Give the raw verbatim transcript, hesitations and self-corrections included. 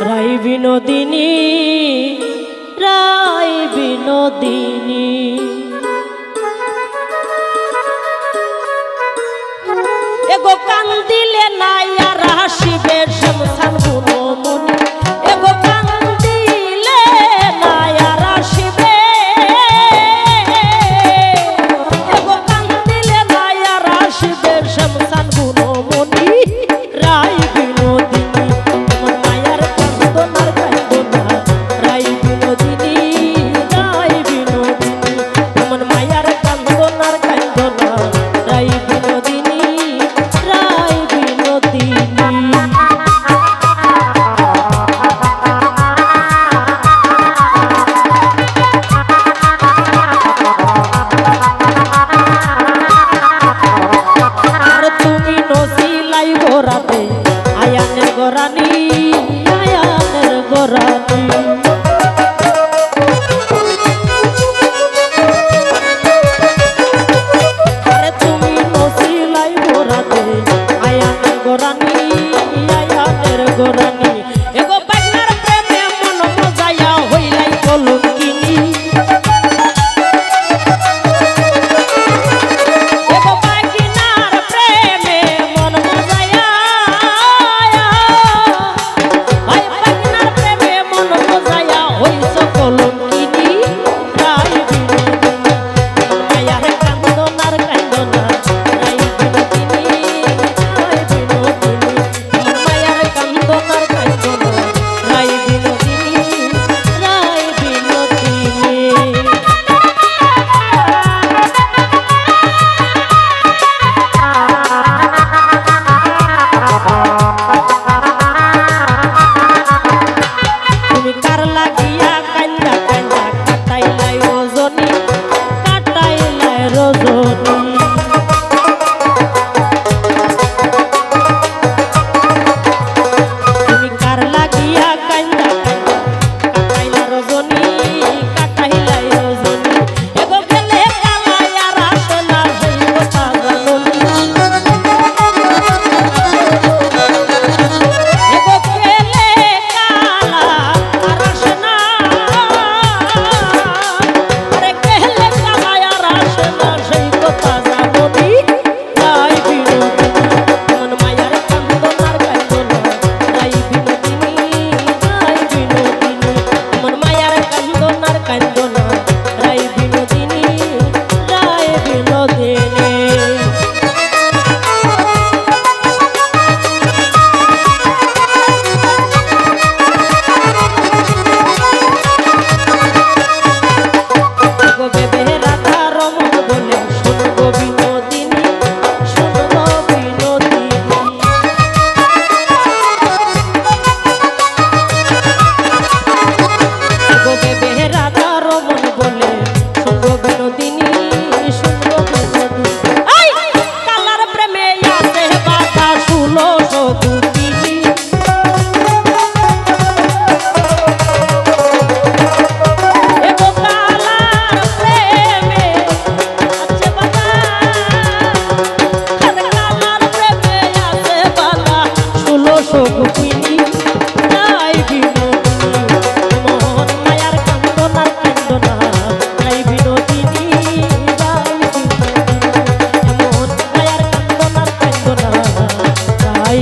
রাই বিনোদিনী, রাই বিনোদিনী। এগো কান্দিলে নাই আর হাসিবে শ্যামসান গুণমণি। এগো কান্দিলে নাই আর হাসিবে। এগো কান্দিলে নাই আর হাসিবে শ্যামসান গুণমণি। রাই বিনোদিনী, এমন মায়ার কান্দনার কান্দনা। রাই বিনোদিনী, রাই বিনোদিনী, এমন মায়ার কান্দনার কান্দনা। রাই বিনোদিনী, রাই বিনোদিনী। আর তুমি নসিলাই বরাতে আয়ানের গরানি, আয়ানের গরানি। আরে তুমি নসিলাই বরাতে আয়ানের গরানি, আয়ানের গরানি। এগো বাগনার প্রেমে মন মজাইয়া হইলাই কলঙ্কিনী। এগো বাগনার প্রেমে মন মজাইয়া, ওই বাগনার প্রেমে মন মজাইয়া হইছো কলঙ্কিনী। রাই বিনোদিনী, মায়ার কান্দনার কান্দনা। রাই বিনোদিনী, রাই বিনোদিনী, মায়ার কান্দনার কান্দনা। রাই বিনোদিনী, রাই বিনোদিনী। তুমি কার লাগিয়া কান্দা কান্দা কাটাইলাই রজনী, কাটাইলাই রজনী। তুমি কার লাগিয়া কান্দা কান্দা কাটাইলা রজনী, কাটাইলাই রজনী। এগো গেলে কালা আর আসে না সেই কথা জানো নি। এগো গেলে কালা আর আসে না, আরে গেলে কালা আর আসে না সেই কথা জানো নি। রাই বিনোদিনী, মন মায়ার কান্দনার কান্দনা। রাই বিনোদিনী, রাই বিনোদিনী, মন মায়ার কান্দনার কান্দনা। রাই বিনোদিনী, রাই বিনোদিনী। গো বেবে রাধা রমন বলে, শোন গো বিনোদিনী, শোন গো বিনোদিনী। গো বেবে রাধা রমন বলে, শোন গো বিনোদিনী, শোন গো বিনোদিনী। এই! কালার প্রেমে আছে বাধা ষোলোশো গোপিনী। এগো কালার প্রেমে আছে বাধা, আরে কালার প্রেমে আছে বাধা ষোলোশো গোপিনী। রাই বিনোদিনী, মন মায়ার কান্দনার কান্দনা। রাই বিনোদিনী, রাই বিনোদিনী, মন মায়ার কান্দনার কান্দনা। রাই